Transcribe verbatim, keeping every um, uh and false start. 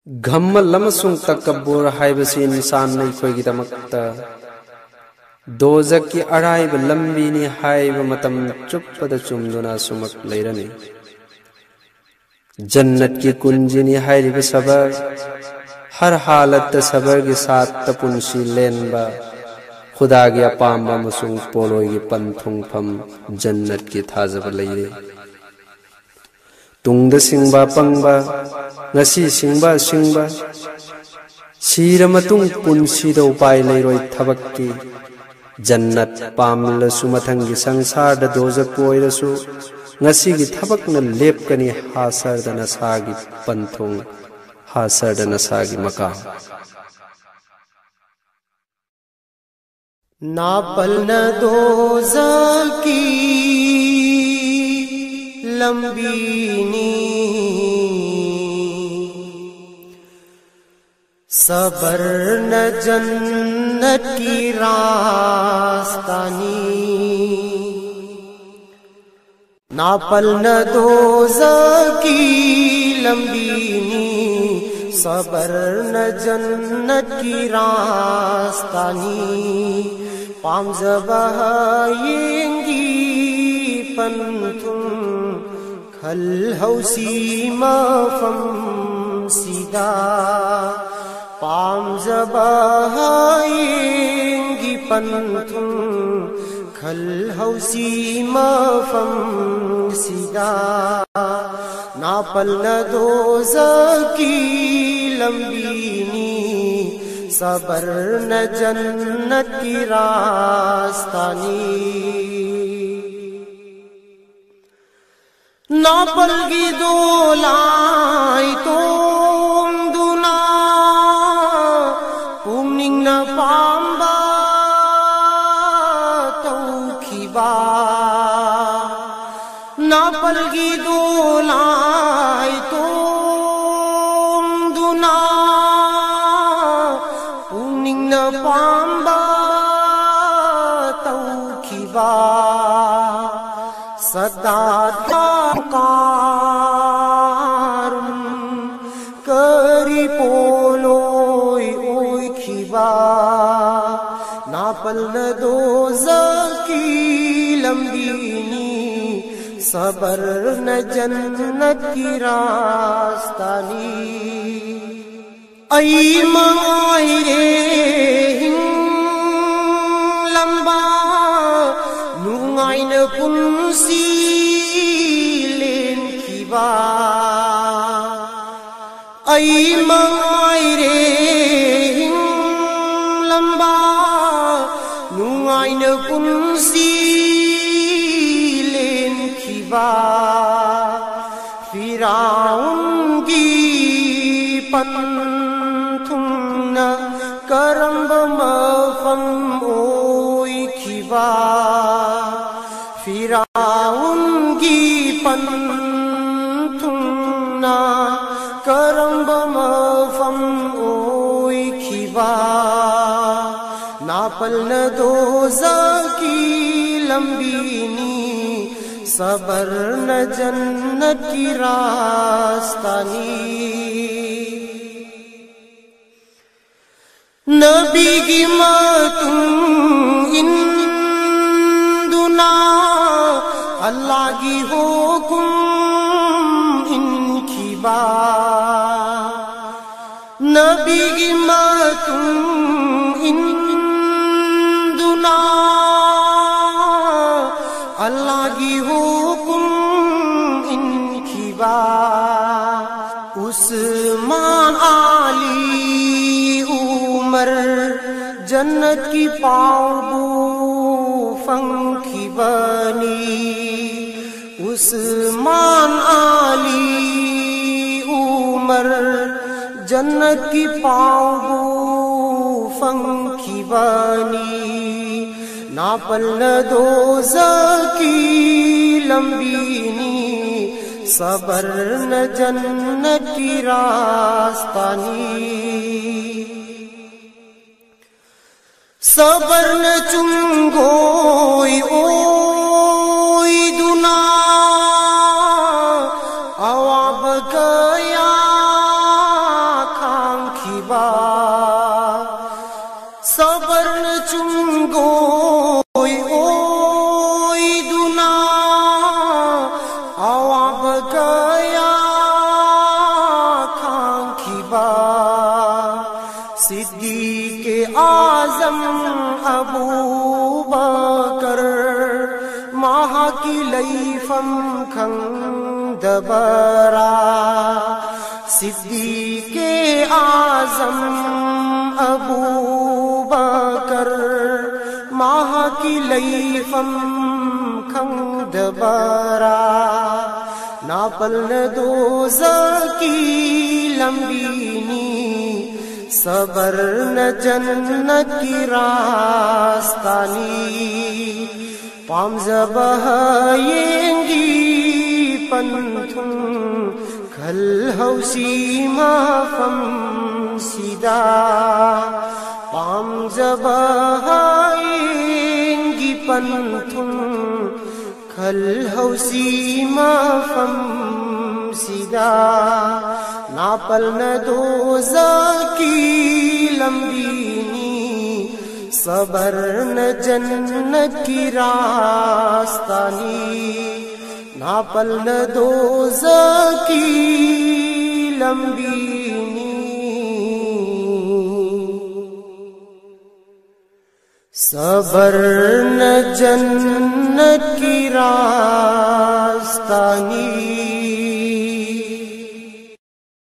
ꯘꯝꯃꯜ ꯑꯃꯁꯨꯡ ꯇꯀꯕꯨꯔ ꯍꯥꯏꯕꯁꯤ ꯏꯟꯁꯥꯟꯅ ꯑꯩꯈꯣꯏꯒꯤꯗꯃꯛꯇ ꯗꯣꯖꯛꯀꯤ ꯑꯔꯥꯏꯕ ꯂꯝꯕꯤꯅꯤ ꯍꯥꯏꯕ ꯃꯇꯝ ꯆꯨꯞꯄꯗ ꯆꯨꯝꯗꯨꯅ ꯑꯁꯨꯃꯛ ꯂꯩꯔꯅꯤ꯫ ꯖꯟꯅꯠꯀꯤ ꯀꯨꯟꯖꯤꯅꯤ ꯍꯥꯏꯔꯤꯕ ꯁꯕꯔ, ꯍꯔ ꯍꯥꯂꯠꯇ ꯁꯕꯔꯒꯤ ꯁꯥꯠꯇ ꯄꯨꯟꯁꯤ ꯂꯦꯟꯕ, ꯈꯨꯗꯥꯒꯤ ꯑꯄꯥꯝꯕ ꯑꯃꯁꯨꯡ ꯄꯣꯂꯣꯏꯒꯤ ꯄꯟꯊꯨꯡꯐꯝ ꯖꯟꯅꯠꯀꯤ ꯊꯥꯖꯕ ꯂꯩꯔꯦ꯫ ꯇꯨꯡꯗ ꯁꯤꯡꯕ ꯑꯄꯪꯕ, ꯉꯁꯤ ꯁꯤꯡꯕ ꯑꯁꯤꯡꯕ, ꯁꯤꯔ ꯃꯇꯨꯡ ꯄꯨꯟꯁꯤꯗ ꯎꯄꯥꯏ ꯂꯩꯔꯣꯏ ꯊꯕꯛꯀꯤ꯫ ꯖꯟꯅꯠ ꯄꯥꯝꯂꯁꯨ ꯃꯊꯪꯒꯤ ꯁꯪꯁꯥꯔꯗ ꯗꯣꯖꯛꯄꯨ ꯑꯣꯏꯔꯁꯨ, ꯉꯁꯤꯒꯤ ꯊꯕꯛꯅ ꯂꯦꯞꯀꯅꯤ ꯍꯥꯁꯔꯗ ꯅꯁꯥꯒꯤ ꯄꯟꯊꯨꯡ, ꯍꯥꯁꯔꯗ ꯅꯁꯥꯒꯤ ꯃꯀꯥꯝ꯫ ꯅꯥꯄꯜꯅ ꯗꯣꯖꯛꯀꯤ ꯂꯝꯕꯤꯅꯤ, ꯁꯕꯔꯅ ꯖꯟꯅꯠꯀꯤ ꯔꯥꯁꯇꯥꯅꯤ꯫ ꯅꯥꯄꯜꯅ ꯗꯣꯖꯛꯀꯤ ꯂꯝꯕꯤꯅꯤ, ꯁꯕꯔꯅ ꯖꯟꯅꯠꯀꯤ ꯔꯥꯁꯇꯥꯅꯤ꯫ ꯄꯥꯝꯖꯕ ꯍꯌꯦꯡꯒꯤ ꯄꯟꯊꯨꯡ ꯈꯜꯍꯧꯁꯤ ꯃꯐꯝꯁꯤꯗ꯫ ꯄꯥꯝꯖꯕ ꯍꯌꯦꯡꯒꯤ ꯄꯟꯊꯨꯡ ꯈꯜꯍꯧꯁꯤ ꯃꯐꯝꯁꯤꯗ꯫ ꯅꯥꯄꯜꯅ ꯗꯣꯖꯛꯀꯤ ꯂꯝꯕꯤꯅꯤ, ꯁꯕꯔꯅ ꯖꯟꯅꯠꯀꯤ ꯔꯥꯁꯇꯥꯅꯤ꯫ ꯅꯥꯄꯜꯒꯤ ꯗꯣꯂꯥꯏ ꯇꯣꯡꯗꯨꯅ ꯄꯨꯛꯅꯤꯡꯅ ꯄꯥꯝꯕ ꯇꯧꯈꯤꯕ꯫ ꯅꯥꯄꯜꯒꯤ ꯗꯣꯂꯥꯏ ꯇꯣꯡꯗꯨꯅ ꯄꯨꯛꯅꯤꯡꯅ ꯄꯥꯝꯕ ꯇꯧꯈꯤꯕ꯫ ꯁꯗꯥ ꯀꯥꯔꯨꯝ ꯀꯔꯤ ꯄꯣꯠꯂꯣꯏ ꯑꯣꯏꯈꯤꯕ꯫ ꯅꯥꯄꯜꯅ ꯗꯣꯖꯈꯤ ꯂꯝꯕꯤꯅꯤ, ꯁꯕꯔꯅ ꯖꯟꯅꯠꯀꯤ ꯔꯥꯁꯇꯥꯅꯤ꯫ ꯑꯩ ꯃꯉꯥꯏꯔꯦ ꯍꯤꯡꯂꯝꯕ, ꯅꯨꯡꯉꯥꯏꯅ ꯄꯨꯟꯁꯤ ꯂꯦꯟꯈꯤꯕ꯫ ꯑꯩ ꯃꯉꯥꯏꯔꯦ ꯍꯤꯡꯂꯝꯕ, ꯅꯨꯡꯉꯥꯏꯅ ꯄꯨꯟꯁꯤ ꯂꯦꯟꯈꯤꯕ꯫ ꯐꯤꯔꯥꯎꯟꯒꯤ ꯄꯟꯊꯨꯡꯅ ꯀꯔꯝꯕ ꯃꯐꯝ ꯑꯣꯏꯈꯤꯕ? ꯐꯤꯔꯥꯎꯟꯒꯤ ꯄꯟꯊꯨꯡꯅ ꯀꯔꯝꯕ ꯃꯐꯝ ꯑꯣꯏꯈꯤꯕ? ꯅꯥꯄꯜꯅ ꯗꯣꯖꯈꯤ ꯂꯝꯕꯤꯅꯤ, ꯁꯕꯔꯅ ꯖꯟꯅꯠꯀꯤ ꯔꯥꯁꯇꯥꯅꯤ꯫ ꯅꯕꯤꯒꯤ ꯃꯇꯨꯡ ꯏꯟꯗꯨꯅ ꯑꯜꯂꯥꯒꯤ ꯍꯨꯀꯨꯝ ꯏꯟꯈꯤꯕ꯫ ꯅꯕꯤꯒꯤ ꯃꯇꯨꯡ ꯏꯟꯗꯨꯅ ꯑꯜꯂꯥꯒꯤ ꯍꯨꯀꯨꯝ ꯏꯟꯈꯤꯕ꯫ ꯎꯁꯃꯥꯟ, ꯑꯂꯤ, ꯎꯃꯔ, ꯖꯟꯅꯠꯀꯤ ꯄꯥꯎꯕꯨ ꯐꯪꯈꯤꯕꯅꯤ꯫ ꯎꯁꯃꯥꯟ, ꯑꯂꯤ, ꯎꯃꯔ, ꯖꯟꯅꯠꯀꯤ ꯄꯥꯎꯕꯨ ꯐꯪꯈꯤꯕꯅꯤ꯫ ꯅꯥꯄꯜꯅ ꯗꯣꯖꯈꯤ ꯂꯝꯕꯤꯅꯤ, ꯁꯕꯔꯅ ꯖꯟꯅꯠꯀꯤ ꯔꯥꯁꯇꯥꯅꯤ꯫ ꯁꯕꯔꯅ ꯆꯨꯡꯒꯣꯏ ꯑꯣꯏꯗꯨꯅ ꯑꯋꯥꯕ ꯀꯌꯥ ꯁꯕꯔꯅ ꯆꯨꯝꯒꯣꯏ ꯑꯣꯏꯗꯨꯅ ꯑꯋꯥꯕ ꯀꯌꯥ ꯈꯥꯡꯈꯤꯕ ꯁꯤꯗꯤꯀꯦ ꯑꯥꯖꯝ ꯑꯕꯨ ꯕꯀꯔ ꯃꯍꯥꯛꯀꯤ ꯂꯩꯐꯝ ꯈꯪꯗꯕꯔꯥ? ꯁꯤꯗꯤꯀꯦ ꯑꯥꯖꯝ ꯑꯕꯨ ꯕꯀꯔ ꯃꯍꯥꯛꯀꯤ ꯂꯩꯐꯝ ꯈꯪꯗꯕꯔꯥ? ꯅꯥꯄꯜꯅ ꯗꯣꯖꯀꯤ ꯂꯝꯕꯤꯅꯤ, ꯁꯕꯔꯅ ꯖꯟꯅꯠꯀꯤ ꯔꯥꯁꯇꯥꯅꯤ꯫ ꯄꯥꯝꯖꯕ ꯍꯌꯦꯡꯒꯤ ꯄꯟꯊꯨꯡ ꯈꯜꯍꯧꯁꯤ ꯃꯐꯝꯁꯤꯗ꯫ ꯄꯥꯝꯖꯕ ꯍꯌꯦꯡꯒꯤ ꯄꯟꯊꯨꯡ ꯈꯜꯍꯧꯁꯤ ꯃꯐꯝꯁꯤꯗ꯫ ꯅꯥꯄꯜꯅ ꯗꯣꯖꯀꯤ ꯂꯝꯕꯤꯅꯤ, ꯁꯕꯔꯅ ꯖꯟꯅꯠꯀꯤ ꯔꯥꯁꯇꯥꯅꯤ꯫ ꯅꯥꯄꯜꯅ ꯗꯣꯖꯀꯤ ꯂꯝꯕꯤꯅꯤ, ꯁꯕꯔꯅ ꯖꯟꯅꯠꯀꯤ ꯔꯥꯁꯇꯥꯅꯤ꯫